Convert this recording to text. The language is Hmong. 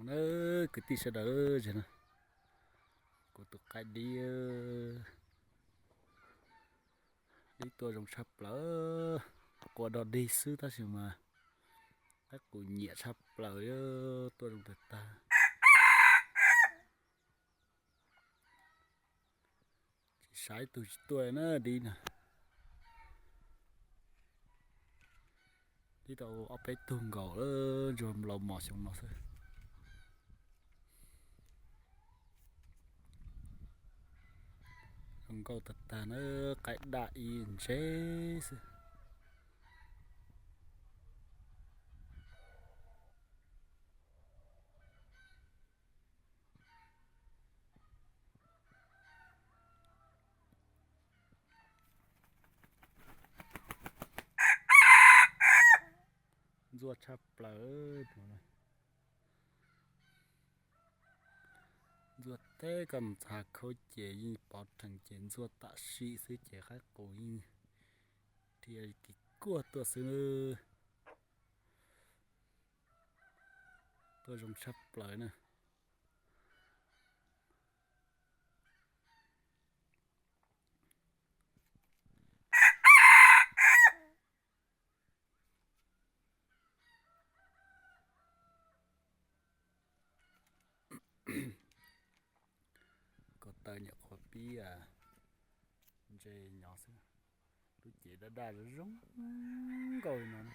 Kwv tij sawv daws, no kuv tus qaib dib, dib tuaj zoo tshaj plaws, qua dog dig xwb tab sis mas qaib qus nyiam tshaj plaws, tuaj zoo tag tag. Tsis saib tug tsis tuaj na dib na. Dib tau ob peb tug nkaus, ntsuag laus mos xyoo no xwb. Zoo nkauj tag tag na, qaib daj ib ntse xwb. Ntxuaj tshaj plaws. Ntxuaj teb koj mus txog hav khaub ces yeej pov rhees ces ntxuaj tam sim xwb ces qaib qus yeej dhia kis kuaj tuaj xwb. Tuaj zoo tshaj plaws na. Ko taw nyuam qhuav pib ntse nyob xwb. Lub cev daj daj zoo nkauj li no.